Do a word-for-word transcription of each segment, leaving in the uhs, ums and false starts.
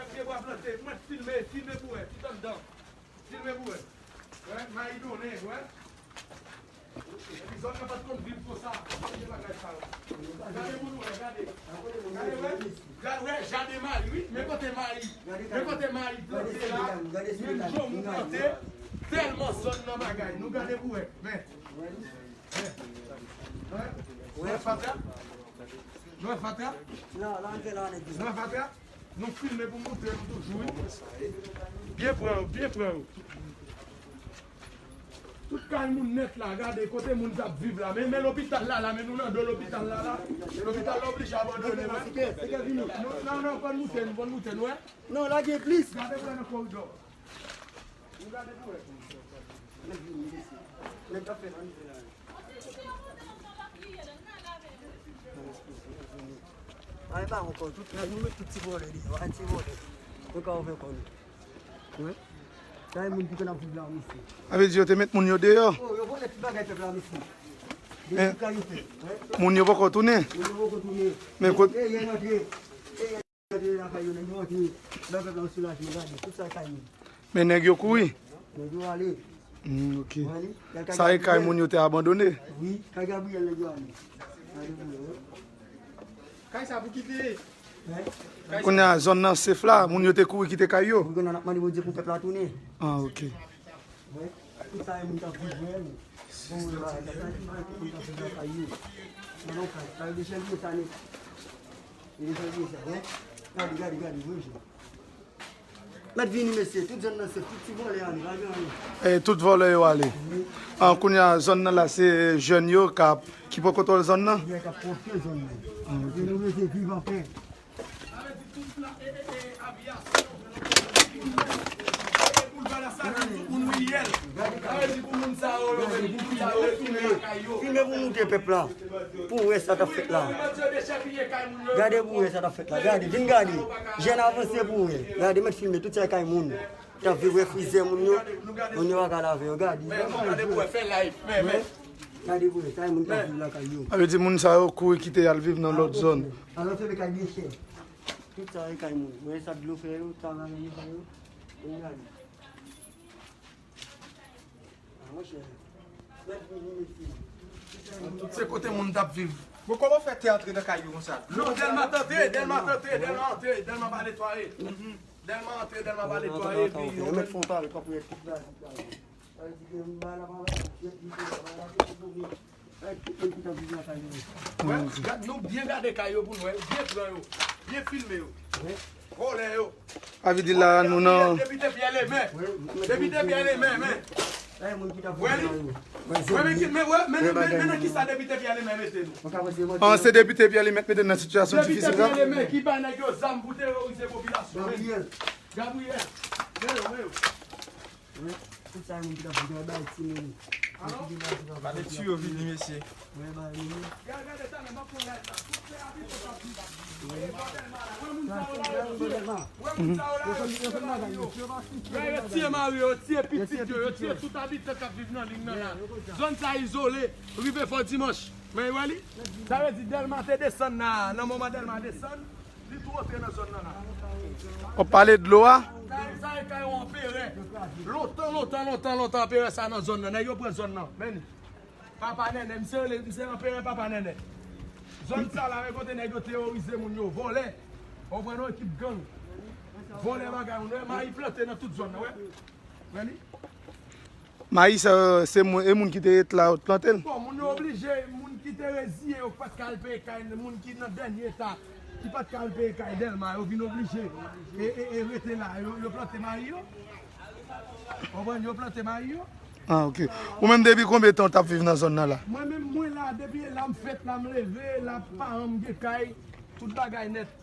Pye bwa plante, mwen filme, filme pou wè, kit anndan. Filme pou wè. Wè, mayi donnen, wè. Epi zòn nan pa t konn viv konsa. Gade bagay sa yo. Gade pou nou wè, gade. Gade, wè. Gade, wè, jaden mayi, wi. Men kote mayi. Men kote mayi plante la. Men jo moun plante. Tèlman zòn nan bagay. Nou gade pou wè. Men. Men. Wè. Wè fatra. Wè fatra. Wè fatra. Nou filme pou montre nou toujou, wi. Byen pran yo, byen pran yo. Tout kay moun nèt la, gade kote moun t ap viv la. Men, men lopital la, la, men nou nan do lopital la, la. Lopital la oblije abandone, wè. Non, non, non, konn moute n, konn moute n, wè. Non, la gen plis. Gade pou wè nan koridò. Nou gade pou wè. Nèg vini, mesye. Nèg ap fè nan nivo la. Ay, pa ankò, tout, nou met tout ti vòlè deyò, ay, ti vòlè. Nou ka ouvè kò nou. Wi. Sa e moun ki konn ap viv la, mesye. Sa vle di yo te met moun yo deyò? Oh, yo vòlè tout bagay pèp la, mesye. Men, tout kalite. Wi. Moun yo poko tounen? Moun yo poko tounen. Men kot e, e, antre. E, antre lakay yo, nèg yo antre. Ba pèp la yon soulajman, gade, tout sa kay moun. Men nèg yo kouri? Nèg yo ale. Hmm, ok. Sa e kay moun yo te abandone? Wi, kay Gabriel nèg yo ale. Kay sa pou kite. Kounye a zòn nan sef la, moun yo te kouri kite kay yo? Wi, kounye a n ap mande Bondye pou pèp la tounen. Ah, ok. Wi. Tout sa e moun k ap viv, wi. Bon, wi, la, la, la, moun k ap viv lakay yo. Nan yon kay, kay yo dejan bliye sa nèt. Yo dejan bliye sa, wi. Gade, gade, gade, wi, jan. Mèt vini, mesye. Tout zòn nan sef, tout ti vòlè ale, pa gen anyen. E tout vòlè yo ale. Wi. An, kounye a, zòn nan la, se jèn yo k ap, ki pran kontwòl zòn nan? Wi, k ap pwofite zòn nan. Ah, ok. E nou rete viv anpè. Filme pou montre pèp la. Pou wè sa k ap fèt la. Gade pou wè sa k ap fèt la. Gade, vin gade. Jèn avanse pou wè. Gade, mèt filme tout sa kay moun. T ap viv refrizè moun yo. Moun yo pa ka lave yo. Gade. Gade pou wè, fè live. Men, men. Gade pou wè, sa e moun k ap viv lakay yo. Sa vle di moun sa yo kouri kite y al viv nan lòt zòn. Alò, se kay byen chè. Tout sa e kay moun. Wè sa dlo fè yo, sa bagay yo fè yo. Gade. Tout se kote moun t ap viv. Bon, kòman w fè tè antre nan kay yo konsa? Non, Dèlma t antre, Dèlma t antre, Dèlma antre, Dèlma pa netwaye. Dèlma antre, Dèlma pa netwaye, epi yo mèt fè yon pare, pa pou y tout la. Wè, gad, nou byen gade kay yo pou n wè, byen pran yo, byen filme yo. Vòlè yo. Sa vle di la, nou nan. Depite Pyè Lemè. Depite Pyè Lemè, men. Wè li. Wè, men ki, men, wè, men, men, men nan kisa Depite Pyè Lemè mete nou? An, se Depite Pyè Lemè mete nan sitiyasyon difisil sa? Depite Pyè Lemè ki bay nèg yo zam pou teworize popilasyon, men. Gabriyèl. Men yo, men yo. Wi, tout sa moun ki t ap viv la bay timoun. Gade ti yo vini, mesye. Wi, bay moun. Yo tiye mari yo, yo tiye pitit yo, yo tiye tout abitan k ap viv nan liy nan la. Zòn sa izole, rive Fò Dimanch. Men yo wè li. Sa vle di Dèlma te desann la, nan moman Dèlma desann, li tou antre nan zòn nan la. W ap pale dlo a? Sa, sa e kay yon anperè. Lontan, lontan, lontan, lontan, anperè sa nan zòn nan. Nèg yo pran zòn nan. Men li. Papa Nènè, misye rele, misye anperè Papa Nènè. Zòn sa la, men kote nèg yo teworize moun yo, vòlè. Ou konprann, yon ekip gang. Vòlè bagay, moun yo, mayi plante nan tout zòn nan, wè. Men li. Mayi sa, se moun, e moun ki te ret la, yo t plante l? Bon, moun yo oblije, moun ki te reziye yo, ki pa t ka al peye kay, moun ki nan dènye eta, ki pa t ka al peye kay Dèlma, yo vin oblije e, e, e rete la, yo, yo plante mayi yo. Konprann, yo plante mayi yo. Ah, ok. Ou menm depi konbyen tan w t ap viv nan zòn nan la? Mwen menm, mwen la, depi la m fèt, la m leve, la paran m gen kay, tout bagay nèt.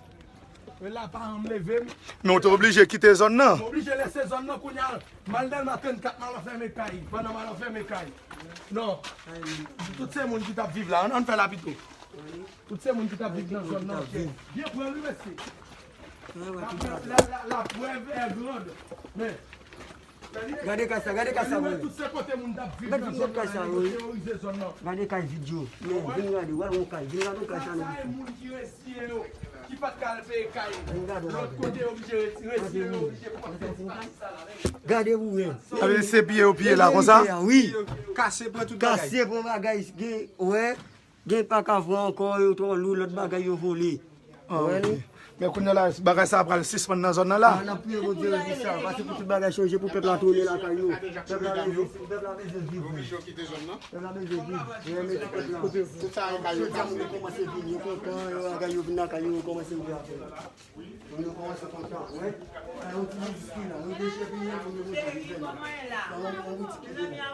E la paran m leve m. Men w te oblije kite zòn nan? M oblije lese zòn nan kounye a. M al Dèlma trannkat, m al anfème kay. Pandan m al anfème kay. Non. Tout se moun ki t ap viv la. Ann, ann fè la pito. Tout se moun ki t ap viv nan zòn nan. Byen pran wi, mesye. La, la, la, la preuve est grande. Men. Gade kay sa, gade kay sa, wi. Gade videyo kay sa, wi. Gade kay videyo. Men, vin gade, wè yon kay. Vin gade yon kay sa, nou. Vin gade yon kay. Gade pou wè. Sa vle di se piye yo piye la konsa? Wi. Kase pran tout bagay. Kase pran bagay. Gen, wè. Gen pa ka vre ankò, yo twò lou, lòt bagay yo vole. Ah, ok. Men kounye a la, bagay sa a pral sispann nan zòn nan la. N ap priye Bondye revè sa, pase pou tout bagay chanje, pou pèp la tounen lakay yo. Pèp la bezwen, pèp la bezwen viv. Pèp la bezwen viv. Yo renmen ti pèp la. Jodi a, moun yo kòmanse vini, yo kontan, yo bagay yo vin lakay yo, yo kòmanse ouvè afè yo. Moun yo kòmanse kontan, wi. Sa yon ti mizik ki la, nou dechèpiye, moun yo monte vin fè la. Sa yon, yon boutik ki la.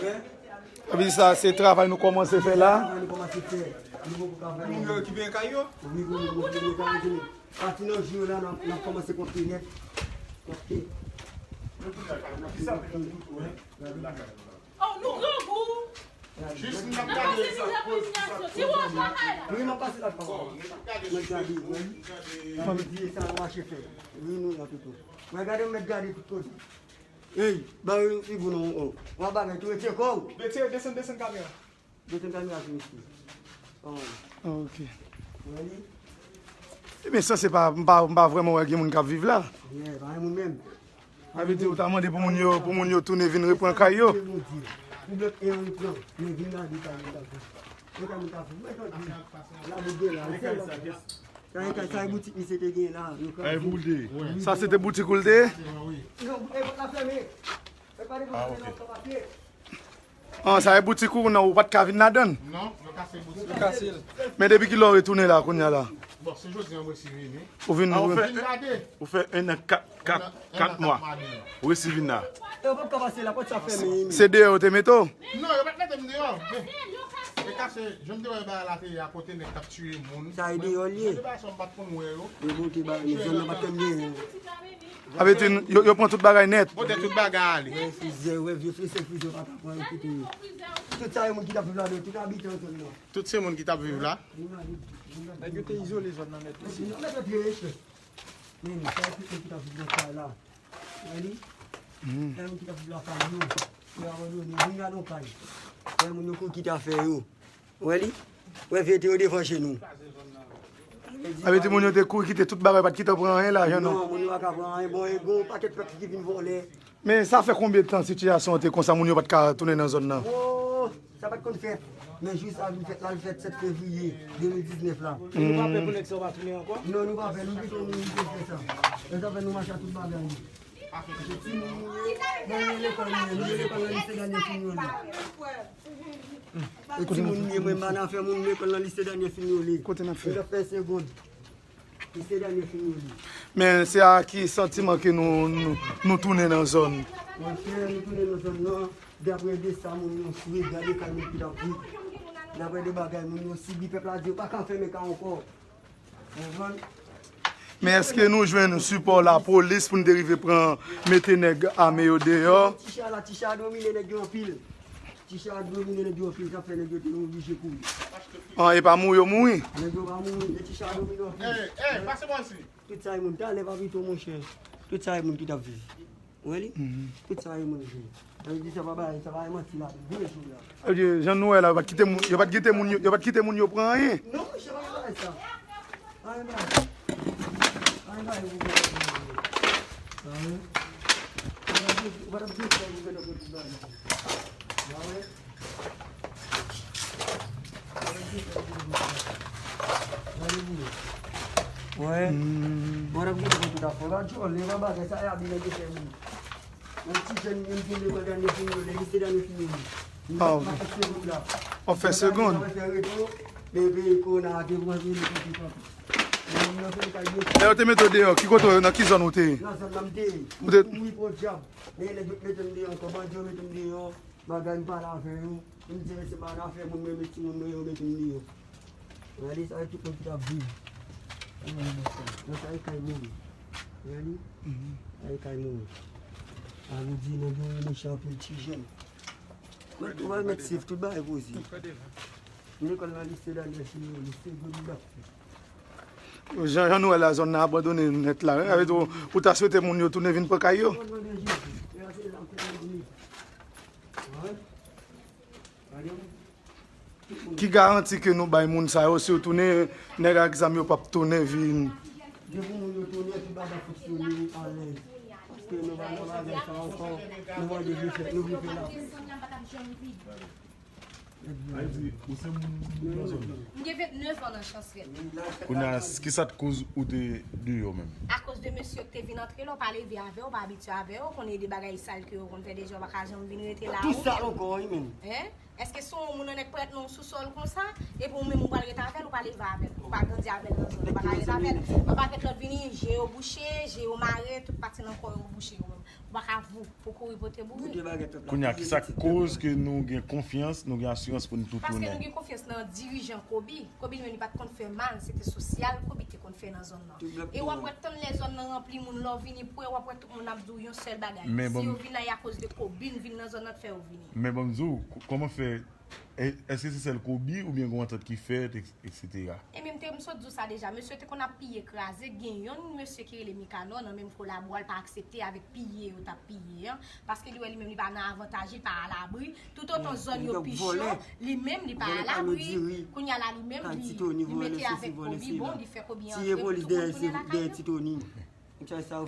Wi. Epi sa, se travay nou kòmanse fè la. Travay nou kòmanse fè. Nou poko ka fè. Moun yo ki vin kay yo? Wi, wi, wi, wi, wi, wi. Pati nan jou yo la, n ap, n ap kòmanse konte nèt. Konte. Wi. Oh, nou grangou. Jis n ap gade sa. Ti wòch la bay la. Wi, m ap pase la. Mwen gade, wi. Sa vle di sa nou mache fè. Wi, nou la toutou. Mwen gade, mwen gade tout kote. Ey, ba yon figi nou, oh. W ap bagay, tou retire kò w. Retire, desann, desann kamera. Desann kamera sou misye. Oh. Ah, ok. Wi. Ebyen, sa se pa, m pa, m pa vrèman wè gen moun k ap viv la. Yeah, pa gen moun menm. Sa vle di ou ta mande pou moun yo, pou moun yo tounen vin repran kay yo? Pou lòt e an repran, men vin gade kay yo ta fè. Yo kay moun ta fè. Mwen tann di, la bout de la, se la. Sa e kay, sa e boutik misye te gen la. Yo kay. Sa se te boutik ou l te ye? Non, e pa fèmen. E pa de pwoblèm, non, sa pa fè. Ah, sa e boutik ou, non, ou pa t ka vin ladan l? Non, yo kase boutik. Yo kase l. Men depi kilè w retounen la, kounye a la? Bon, se jodi a m resi vini. Ou vin, ah, ou vin fè, vin gade. Ou fè en an kat, kat, kat mwa. Ou resi vin la. Yo pa t ka pase la, pòt sa fèmen. Se deyò yo te mete w? Non, yo pa t mete m deyò. Men, e kase, jan m te wè bagay la te ye a kote nèg t ap tiye moun. Sa e deyò l ye. Jan de bagay sa m pa t konn wè yo. Yo monte ba, zòn nan pa t konn gen. Sa vle di, yo, yo pran tout bagay nèt. Pote tout bagay ale. Wè, frizè, wè, vye frizè, frizè pa ta pran, yo kite yo. Tout sa, yo moun ki t ap viv ladan, tout abitan zòn nan. Tout se moun ki t ap viv la. Nèg yo te izole zòn nan nèt osi. Nèt yo te rete. Men, sa, tout moun ki t ap viv nan kay la. Wè li? Sa, moun ki t ap viv la, kay yo. Yo abandone, vin gade yon kay. Wè, moun yo kouri kite afè yo. Wè li? Wè, vye te yo devan je nou. Sa vle di moun yo te kouri kite tout bagay, pa t kite pran anyen lajan, non? Non, moun yo pa ka pran anyen. Bon, e gon pakèt pèp ki vin vòlè. Men sa fè konbyen tan sitiyasyon an te konsa, moun yo pa t ka tounen nan zòn nan? Oh, sa pa t konn fèt. Men jou sa vin fèt la, l fèt sèt fevriye de mil diznèf la. Nou pa pè pou nèg sa yo pa tounen ankò? Non, nou pa pè, nou pito nou evite fè sa. E sa fè nou mache ak tout bagay nou. Se timoun nou ye, nou ye lekòl nou ye, nou ye lekòl nan lise Daniel Fignolé. E timoun nou ye, mwen m pa nan afè moun, lekòl nan lise Daniel Fignolé. Kote n ap fè? Mwen t ap fè segond. Lise Daniel Fignolé. Men se a ki santiman ke nou, nou, nou tounen nan zòn? Monchè, nou tounen nan zòn nan, daprè de sa moun yo swiv, gade kay moun ki t ap viv. Daprè de bagay moun yo sibi, pèp la di yo pa ka fèmen kay ankò. Konprann? Men èske nou jwenn sipò lapolis pou n te rive pran, mete nèg ame yo deyò? Ti cha la, ti cha domine nèg yo anpil. Ti cha domine nèg yo anpil, sa fè nèg yo te oblije kouri. An, e pa mouri yo mouri? Nèg yo pa mouri, men ti cha domine anpil. Ey, ey, pase bò isi. Tout sa e moun, talè pa pito, monchè. Tout sa e moun ki t ap viv. Ou wè li? Mhm. Tout sa e moun jwe. Sa vle di sa pa bay, sa pa bay manti la, vre jwe la. Sa vle di, jan nou wè la, yo pa t kite moun, yo pa t kite moun yo, yo pa t kite moun yo pran anyen. Non, monchè, pa gen bagay sa. Pa gen bagay. Pa gen bagay pou pran anyen. Sa vle, ou pa t ap di, ou pa t ap di sa pou fè nan pwòt bagay. Sa vle. Wè. Mwen ap gete pou tout afè. Radyo, lè pa bagay sa, y ap di nèg yo fè moun. Yon ti jèn, menm ki lekòl dènye fini yo, lise dènye fini yo. Mwen ap fè segond la. W ap fè segond? Mwen fè reto, men peyi kowona a te pran vini pou tout anpil. Mwen, mwen fè kay yo. Lè yo te mete w deyò, ki kote, nan ki zòn ou te ye? Nan zòn nan m te ye. Ou te... Mwen kouri pran dyab. Men nèg yo mete m deyò ankò, bandi yo mete m deyò. Bagay m pale avè yo. M di mesye pa nan afè moun mwen, men timoun mwen yo mete m deyò. Gade sa, tout moun ki t ap viv. Nan sa e kay moun. Gade. Sa e kay moun. Sa vle di nèg yo mechan anpil ti jèn. Mwen tou al mèt sif, tout bagay poze. M lekòl nan lise Daniel Fignolé, lise Godin Baptiste. Jan, jan nou wè la, zòn nan abandone nèt la, wi. Sa vle di ou, ou ta swete moun yo tounen vin pran kay yo? Ki garanti ke nou bay moun sa yo, si yo tounen, nèg ak zam yo p ap tounen vin? Depi moun yo tounen, tout bagay fonksyone alèz. Paske nou pa nan bagay sa ankò, nou mande vin fè, nou vin fè la. Sa vle di, ou se moun nan zòn nan? M gen vennèf an nan Chansrèl. Kounye a, kisa t koz ou te deyò menm? Akoz de mesye yo ki te vin antre la, ou pa leve avè yo, ou pa abitye avè yo, ou konn e de bagay sal ke yo konn fè deja, ou pa ka janm vin rete la. Ki sal ankò, wi, menm? Hein? Èske se yon moun nan nèk prèt nan yon sousòl konsa, epi ou menm ou pral rete avè l, ou pa leve avè l, ou pa grandi avè l nan zòn, ou pa ka rete avè l? Yon pakèt lòt vini, je yo bouche, je yo mare, tout pati nan kò yo bouche yo menm. Ou pa ka vou pou kouri pote boure. Kounye a, kisa k koz ke nou gen konfyans, nou gen asirans pou n tou tounen? Paske nou gen konfyans nan dirijan Kobi. Kobi li menm li pa t konn fè mal, se te sosyal Kobi te konn fè nan zòn nan. E w ap wè tann lè zòn nan ranpli moun, lè w vini pou wè, w ap wè tout moun ap di w yon sèl bagay. Si yo vin la, e akoz de Kobi n vin nan zòn nan t fè yo vini. Men ban m di w, k-, kòman fè, e-, èske se sèl Kobi oubyen gen yon antant ki fèt, et cetera? Ebyen, m te, m sot di w sa deja. Mesye te konn ap piye kraze. Gen yon mesye ki rele Mikanò nan menm kolabo a, l pa aksepte avèk piye yo t ap piye an. Paske li wè li menm li pa nan avantaj li, li pa alabri. Toutotan zòn yo pi cho, li menm li pa alabri. Kounye a la, li menm li, li mete avèk Kobi, bon, li fè Kobi antre, tout moun tounen lakay yo.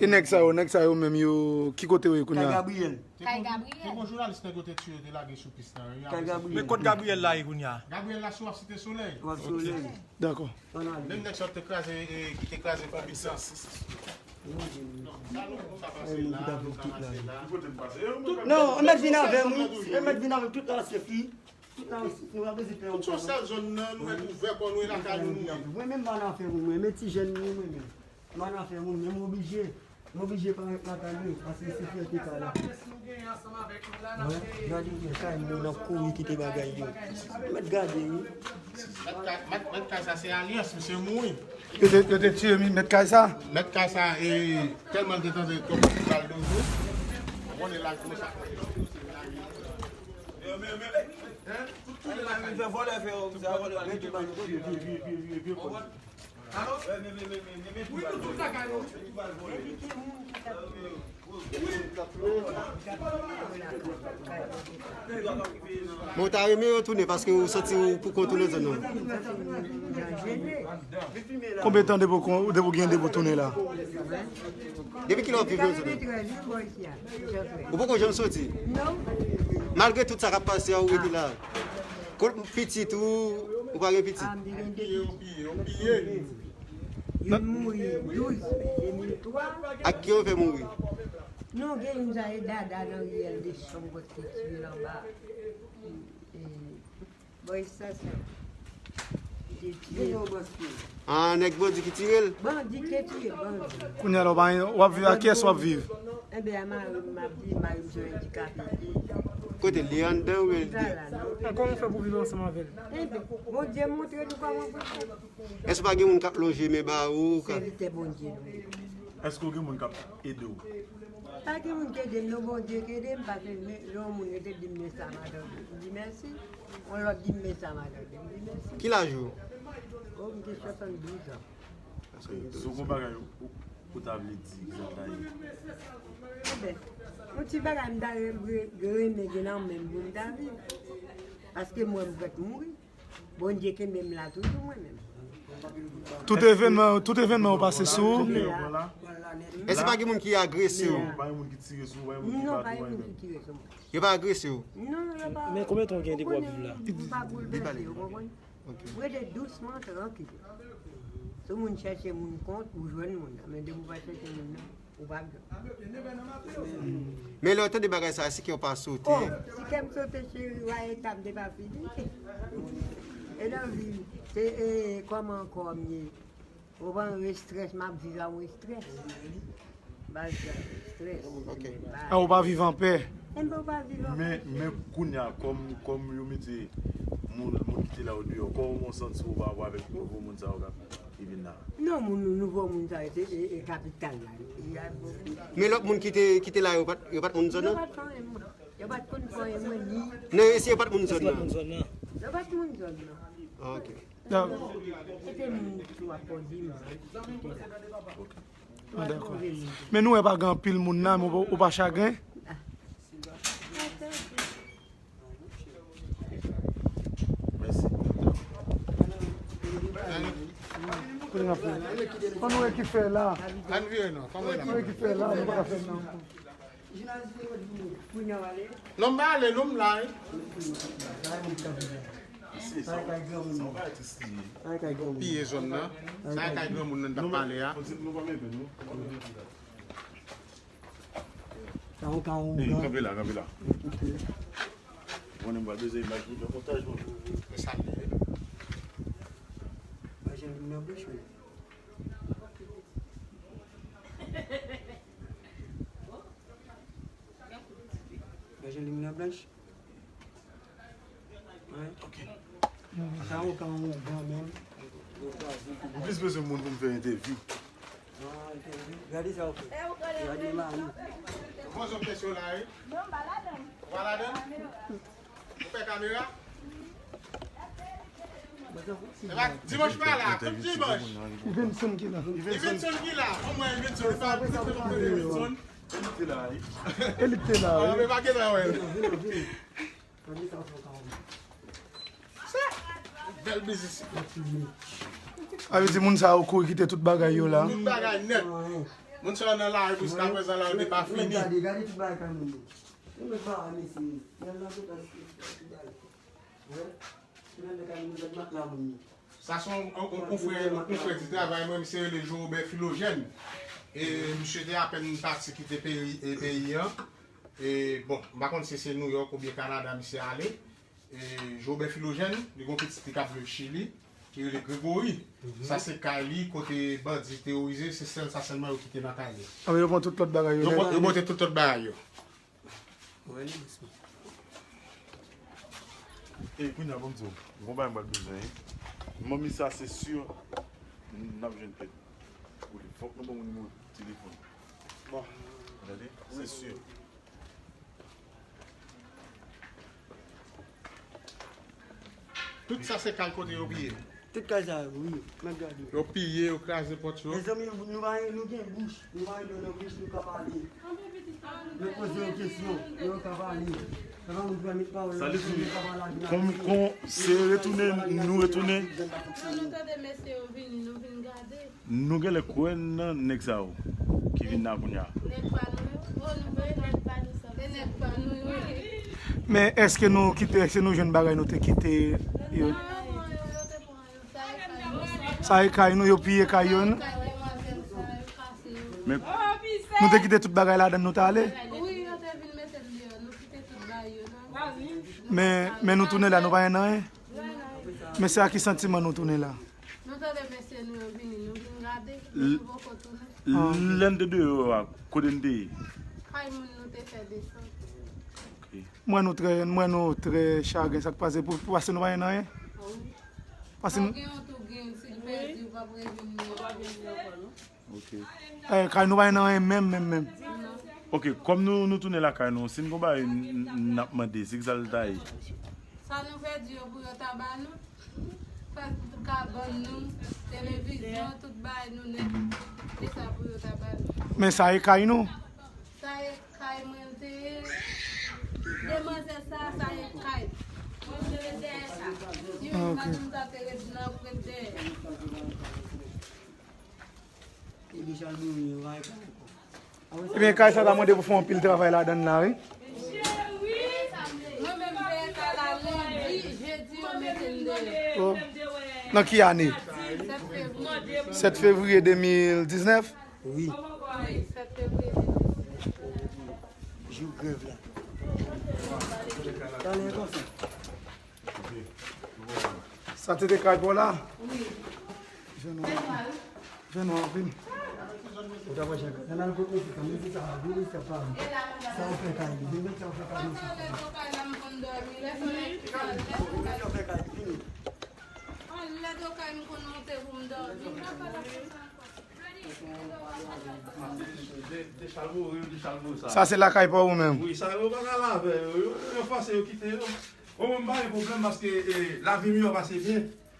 E nèg sa yo, nèg sa yo menm yo, ki kote yo ye kounye a? Kay Gabriyèl. Kay Gabriyèl. Te gon jounalis nèg yo te tiye, te lage sou pis la, wi. Kay Gabriyèl. Men kot Gabriyèl la ye kounye a? Gabriyèl la sou w ap Site Solèy. W ap Solèy. Dakò. Menm nèg sa te kraze, e, ki te kraze konbit lan. Non, ou mèt vin avè m, wi. Ou mèt vin avè m tout la, se fi. Tout la, nou pa bezwen pè. Tout yon sèl zòn nan, nou mèt ouvè kò nou e lakay nou nou ye. Mwen menm pa nan afè moun, mwen, men ti jèn mwen, mwen menm. M pa nan afè moun, men m oblije. M oblije parèt lakay mwen, paske se fyète pa la. Wè, gade byen, kay moun nan kouri kite bagay yo. Mèt gade, wi. Mèt kay, mèt, mèt kay sa se alyans, misye mouri. Yo te, yo te tiye mi-, mèt kay sa? Mèt kay sa, e, tèlman l te tande twòp moun pral dozo. Ou konnen laj mwen sa. Vye, vye, vye, vye, vye. Bon, w ta renmen yo tounen paske ou santi ou poukont ou nan zòn nan? Konbyen tan depi w kon-, depi w gen depi w tounen la? Depi kilè w ap viv nan zòn nan? Ou poko janm soti? Malgre tout sa k ap pase a, ou rete la? Kot pitit ou, ou pa gen pitit? Ah, m te gen de pitit. Youn mouri douz me de mil twa. Ak ki yo fè mouri? Non, gen youn sa e dada nan riyèl de chanm kot ki tiye l anba. E, bò estasyon. Li te tiye. Ah, nèg bandi ki tire l? Bandi ki te tiye l, bandi. Kounye a la, w pa, w ap viv ak kiyès w ap viv? Enben, a mari m, m ap di, mari m se yon andikape li ye. Kote l ye, anndan oubyen l deyò? Li pa la, non. E kòman w fè pou viv ansanm avè l? Enben, Bondye montre nou kòman pou l fè. Èske pa gen moun k ap lonje men ba ou? Sèvitè Bondye nou ye. Èske w gen moun k ap ede w? Pa gen moun k ede m, non, Bondye k ede m, paske lè yon moun rete di m men sa m a tande, m di mèsi. Yon lòt di m men sa m a tande, m di mèsi. Ki laj ou? O, m gen swasanndouz an. Si w gen bagay ou, ou ta vle di, kisa l ta ye? Enben, yon ti bagay m ta renmen gen nan men m pou m ta viv. Paske m wè m prèt mouri. Bondye kenbe m la toujou, mwen menm. Tout evènman, tout evènman yo pase sou ou? Èske pa gen moun ki agrese w? Non, pa gen moun ki tire sou mwen. Yo pa agrese w? Non, yo pa. Men konbyen tan w gen depi w ap viv la? M pa boulvèse, ou konprann? Mwen rete dousman, trankil. Si moun chèche moun kont, ou jwenn moun nan. Men depi w pa chèche moun nan, ou pa byen. Men lè w tande bagay sa, si kè w pa sote? Oh, si kè m sote, cheri, wa eta m te pa fini. E nan vi, se, e, kòman ankò m ye? Ou pa gen estrès, m ap viv ak yon estrès. Baz la, estrès. Ok. Ah, ou pa viv anpè. Enben, ou pa viv anpè, cheri. Men, men kounye a, kòm, kòm yo mete moun, moun ki te la yo deyò, kòman w santi w pa rapò avèk nouvo moun sa yo k ap ki vin la? Non, moun, nouvo moun sa yo, se, e, e kapital la. Men lòt moun ki te, ki te la yo, pa t, yo pa t moun zòn nan? Yo pa t konnen mwen. Yo pa t konn konnen mwen, ni. Non, e si yo pa t moun zòn nan? Yo pa t moun zòn nan. Ah, ok. Se te moun ki w ap kòze m. Ah, dakò. Men nou wè pa gen anpil moun la, men ou, ou pa chagren? Mèsi. Kounye a fè. Ann wè ki fè la. Ann vire non. Ann wè ki fè la, nou pa ka fè nan. Non, m pa ale, non, m la, wi. Piye zòn nan. Sa e kay granmoun nan t ap pale a. Kanpe la, kanpe la. Mwen, m pral bezwen imaj pou fè montaj mwen. Sa li ye. Gajan limyè blanch. Wi. Ok. Sa ou ka ou ban menm. M plis bezwen moun pou m fè entèvyou. Ah, entèvyou. Gade sa ou fè. Gade mari. Poze yon kesyon la, wi. Non, m pa ladan. Ou pa ladan? Ou pè kamera? Epa, dimanch pa la, tout dimanch. Ivenson ki la. Ivenson ki la. Omwen Ivenson, epa, Ivenson. Elit te la, wi. Elit te la, wi. Ah, men pa gen la, wè. Bèl biznis. A vle di moun sa yo kouri kite tout bagay yo la. Tout bagay nèt. Moun sa yo nan lari jiska prezan la, yo te pa fini. Gade, gade tout bagay kanmenm. Yo mèt pa mesye. Yal nan tout bagay. Wè. Tout bagay kanmenm, gade matla moun yo. Sa se yon, yon, yon konfrè, yon konfrè di travay mwen, misye rele Jean Robert Philogène. E misye te apèn pati kite peyi, e peyi an. E bon, m pa konn si se Nouyòk oubyen Kanada misye ale. E Jean Robert Philogène, li gon pitit li k ap viv Chili, ki rele Gregory. Sa se kay li, kote bandi terorize, se sèl sa sèlman yo kite nan kay li. Ah, men yo pran tout lòt bagay yo nèt. Yo pran, yo monte tout lòt bagay yo. Wè li doucement. E kounye a, ban m di w, gon bagay m pral bezwen, wi. Manmi sa, se si n ap jwenn pèd. Ou li, fòk nou ban moun nimewo telefòn. Bon. Tande? Se si. Tout sa se kay kote yo piye. Tout kay sa yo, wi. Mèt gade. Yo piye, yo kraze pòt yo. Mezanmi, nou pa, nou gen bouch. Nou pa gen dlo nan bouch, nou ka pale. Nou poze yo kesyon, yo ka pale. Sa pa moun pèmèt pawòl la, nou ka pale avè nou. Kon, kon, se retounen, nou retounen. Lè nou tande mesye yo vini, nou vin gade. Nou genlè kwè nan nèg sa yo ki vin la kounye a. Nèg pa nou yo. Oh, nou pa nèg pa nou sa. Se nèg pa nou yo. Men èske nou kite, èske nou jwenn bagay nou te kite yo? Non, yo, yo te pran yo. Sa e kay nou. Sa e kay nou, yo piye kay yo, non? Kay demwazèl sa yo, kase yo. Men nou te kite tout bagay ladan, nou t ale? Wi, yo te vin mete m deyò. Nou kite tout bagay yo, non? Men, men nou tounen la, nou pa jwenn anyen? Men se ak ki santiman nou tounen la? Nou tande mesye nou yo vini, nou vin gade, men nou poko tounen. Ah, ok. Lè n te deyò a, kote n te ye? Kay moun nou te fè desann. Ok. M wè nou trè, m wè nou trè chagren, sa k pase, pou, pou, paske nou pa jwenn anyen? Wi. Paske nou gen yon tou gen, si l pèdi, ou p ap revin li ankò, non? Ok. Eh, kay nou pa jwenn anyen menm, menm, menm. Ok, kòm nou, nou tounen lakay nou, si n gon bagay n, n, n ap mande, se kisa l ta ye? Sa nou pèdi yo pou yo ta ba nou. Sa, kabann nou, televizyon, tout bagay nou nèt. Se sa pou yo ta ba nou. Men sa e kay nou? Sa e kay mwen te ye. Demwazèl sa, sa e kay. Mwen te ret dèyè sa. Yon madanm sa te ret nan, ret dèyè. Ebyen, kay sa ta mande pou fè anpil travay ladan l la, wi. Mwen menm, m te kay la lendi, jedi, yo mete m deyò. Oh. Nan ki ane? Sèt fevriye. Sèt fevriye de mil diznèf? Wi. Wi, sèt fevriye de mil diznèf. Jou grèv la. Talè konsa. Sa te te kay pa w la? Wi. Jwenn nou anpil. Jwenn nou anpil. Ou ta wè jan nan nan kote sa, men se sa, wi, sa pa. Sa ou fè kay li, men sa ou fè kay li. Sa ou fè kay li, vini. Anlè do kay m konn monte pou m dòmi. Sa se lakay pa w ou menm? Wi, sa yo pa ka lave yo, yo, yo fòse yo kite yo. Bon, mwen m pa gen pwoblèm paske, eh, lavi m yo pase byen.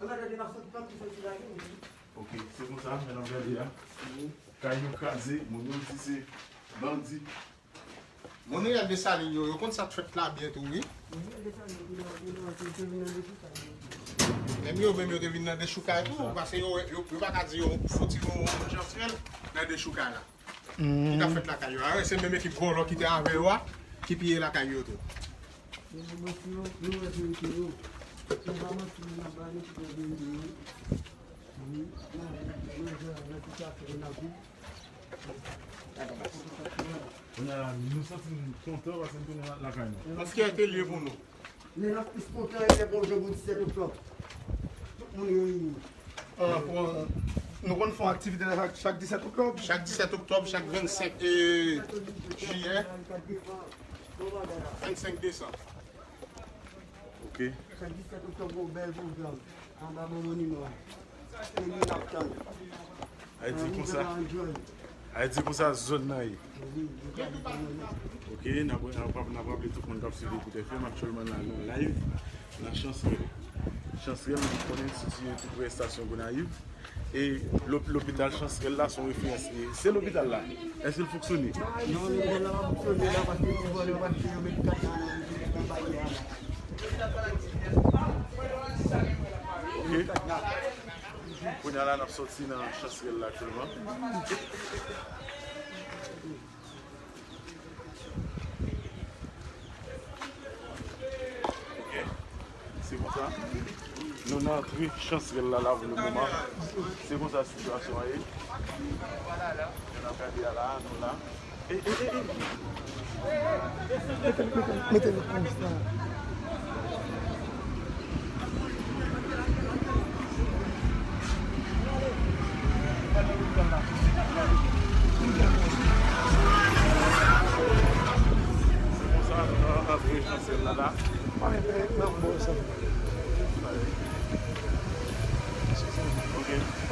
Ann al gade nan sot pòt ki soti la tou. Ok, se konsa, men n ap gade a. Kay yo kraze, moun yo di se bandi. Moun reyèl Desalin yo, yo konn sa k fèt la byen tou, wi. Menm yo, menm yo te vin nan dechoukay tou, paske yo, yo, yo pa ka di yo fouti yon, yon jansyèl nan dechoukay la. Ki t ap fèt lakay yo a. Se menm ekip vòlò ki te avè yo a, ki piye lakay yo tou. Kounye a la, nou santi n kontan paske n tounen lakay nou. Yon fyète l ye pou nou. Men n ap plis kontan lè pwòp jou pou disèt oktòb. Tout moun reyini. Ah, pou, nou konn fè yon aktivite chak, chak disèt oktòb? Chak disèt oktòb, chak vennsenk, eh, jiyè, vennsenk desanm. Ok. Chak disèt oktòb, yon bèl pwogram. Anba bon moniman. Mwen menm ap tann. Ay di konsa. Ay di konsa zòn nan ye. Ok, n ap, n ap, n ap raple tout moun k ap swiv Ekout F M, aktyèlman la nou live nan Chansrèl. Chansrèl, nou konnen sitiye tou pre estasyon Gonayiv. E lop-, lopital Chansrèl la se yon referans. E se lopital la, èske l fonksyone? Non, lopital la pa fonksyone la, paske ti vòlè yo pa kite yo met kat la nan, nan baryè a la. Ok. Kounye a la, n ap sòti nan Chansrèl la aktyèlman. Ok. Se konsa. Nou nan antre Chansrèl la, la pou le moman. Se konsa sitiyasyon an ye. Jan n ap gade a la, nou la. E, e, e, e. Mete l, mete l, mete l konsa. Se konsa, nou nan antre Chansrèl la, la.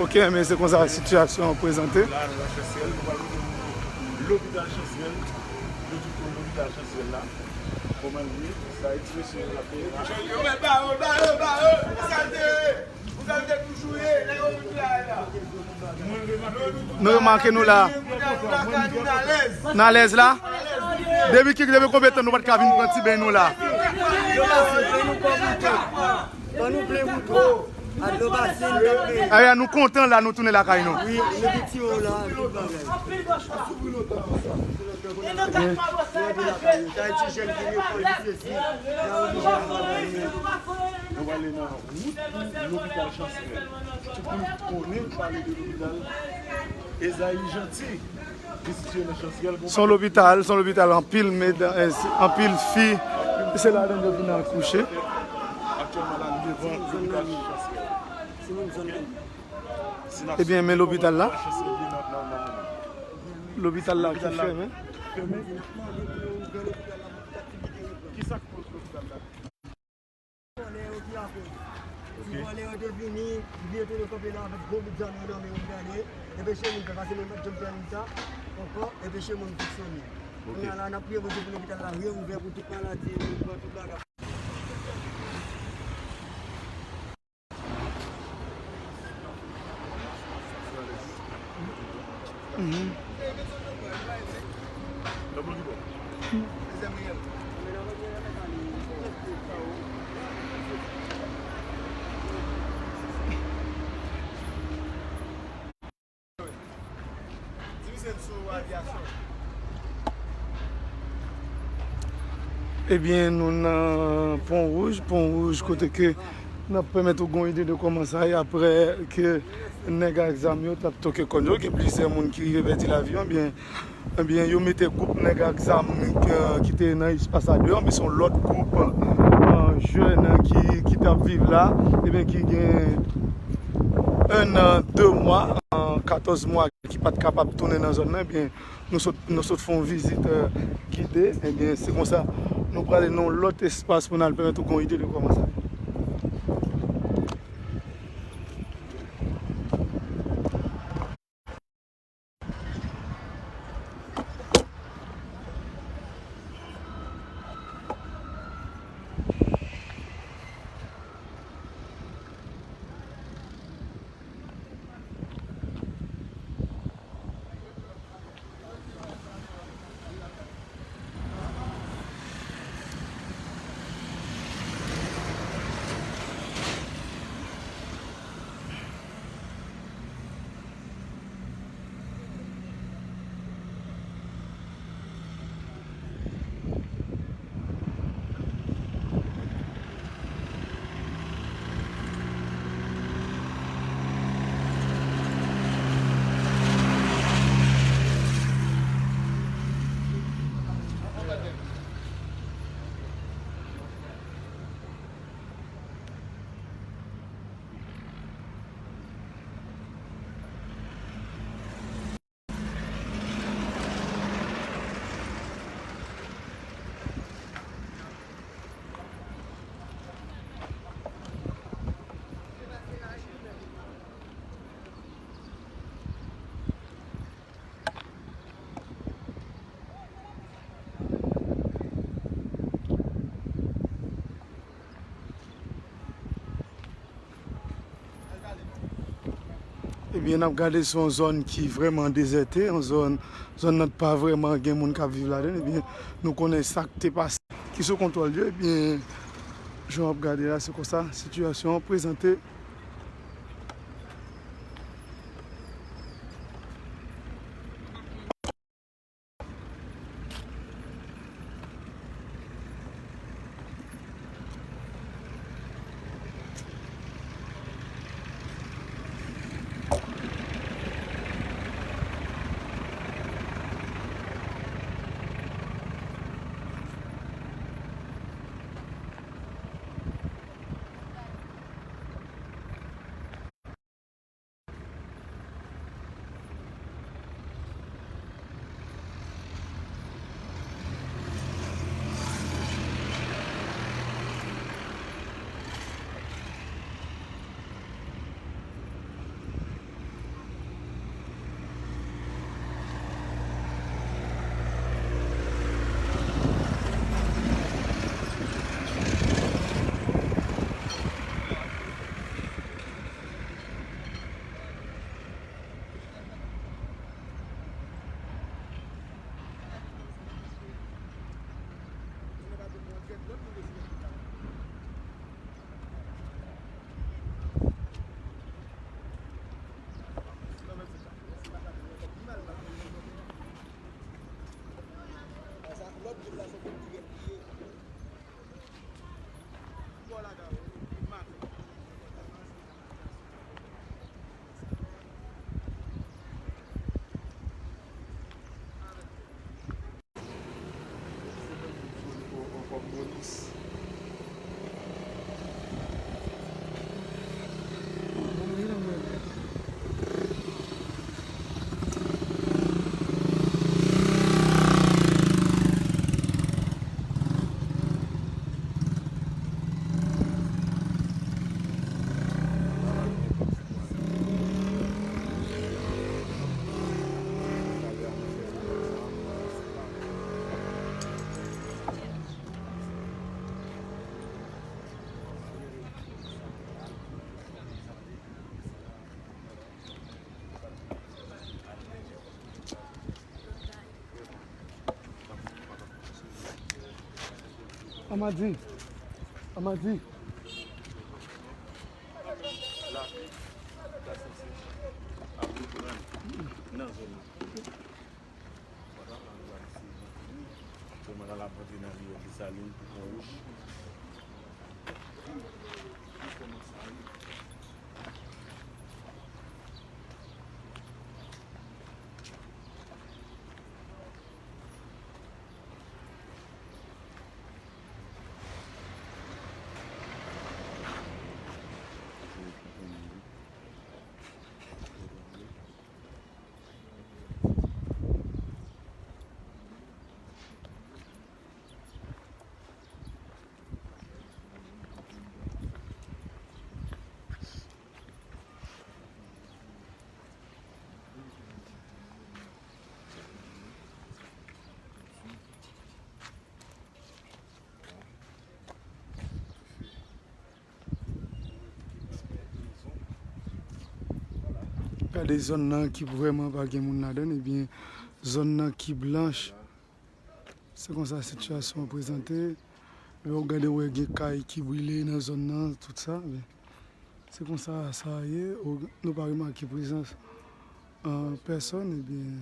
Ok, men se konsa sitiyasyon an prezante. La, nou nan Chansrèl, nou pral montre nou lopital Chansrèl. Nou tout konn lopital Chansrèl la. Kòman l ye? Sa ekspresyon yo ap fè. Yo mèt ba yo, ba yo, ba yo. Sa l te ye. Nou remake nou la. Nou alèz la. Depi ki, depi konbyen tan nou pa t ka vin pran ti beny nou la? Aya, nou kontan la, nou tounen lakay nou. Nou prale nan wout lopital Chansrèl. Tout moun konnen pale de lopital Ezayi Janti ki sitiye nan Chansrèl. Se yon lopital, se yon lopital anpil medam, eh, anpil fi. Se ladan yo vin akouche. Aktyèlman la, nou devan lopital Chansrèl. Ebyen, men lopital la. Lopital la ki fèmen. Kisa k koz lopital la? Vòlè yo ki akoz. Ti vòlè yo te vini, li vin ete nou kanpe la avèk gwo bout zam yo nan men yo, gade. Enpeche moun fè, pase moun pa t janm fè anyen sa ankò, enpeche moun fonksyone. Kounye a la, n ap priye Bondye pou lopital la reouvè pou tout maladi yo, pou tout bagay. Ebyen, nou nan Pon Wouj, Pon Wouj kote ke n ap pèmèt ou gon ide de kòman sa ye apre ke nèg ak zam yo t ap toke kòn yo. Gen plizyè moun ki rive pèdi lavi yo, ebyen, ebyen, yo mete gwoup nèg ak zam, eh, ki te nan espas la deyò, men se yon lòt gwoup, eh, jèn ki, ki t ap viv la, ebyen, ki gen en an, de mwa, eh, katòz mwa ki pa t kapab tounen nan zòn nan, ebyen, nou sot, nou sot fè yon vizit, eh, gide, ebyen, se konsa nou prale nan yon lòt espas pou n al pèmèt ou gon ide de kòman sa ye. Ebyen, n ap gade se yon zòn ki vrèman dezète, yon zòn, zòn nan pa vrèman gen moun k ap viv ladan l. Ebyen, nou konnen sa k te pase, ki sou kontwòl yo. Ebyen, jan w ap gade la, se konsa sitiyasyon an prezante. Amadi. Amadi. Lapli ta sanse ap reprann nan zòn nan. Sèlman la, l ap antre nan riyèl Desalin pou Pon Wouj. Gade zòn nan ki vrèman pa gen moun ladan l, ebyen, zòn nan ki blanch. Se konsa sitiyasyon an prezante. Lè w gade, w wè gen kay ki brile nan zòn nan, tout sa. Ebyen, se konsa sa ye. Ou, nou pa remake prezans, euh, pèsòn, ebyen.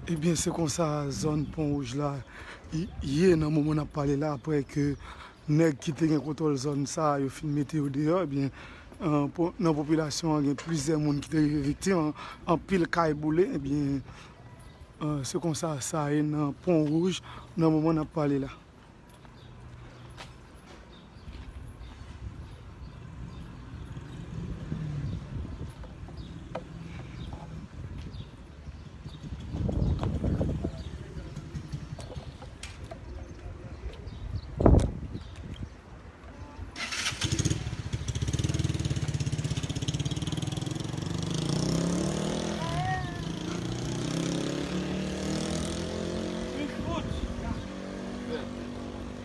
Ebyen, se konsa zòn Pon Wouj la ye nan moman n ap pale la, apre ke nèg ki te gen kontwòl zòn sa a, yo fin mete yo deyò, ebyen, an, po-, nan popilasyon an, gen plizyè moun ki te rive viktim, an, anpil kay boule, ebyen, an, se konsa sa ye nan Pon Wouj, nan moman n ap pale la.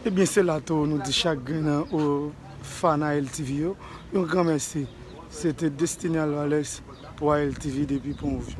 Ebyen, se la tou nou di chak grenn nan o fana L T V yo yon gran mèsi. Se te Destiny Alvarez pou A L T V depi Pon Vye.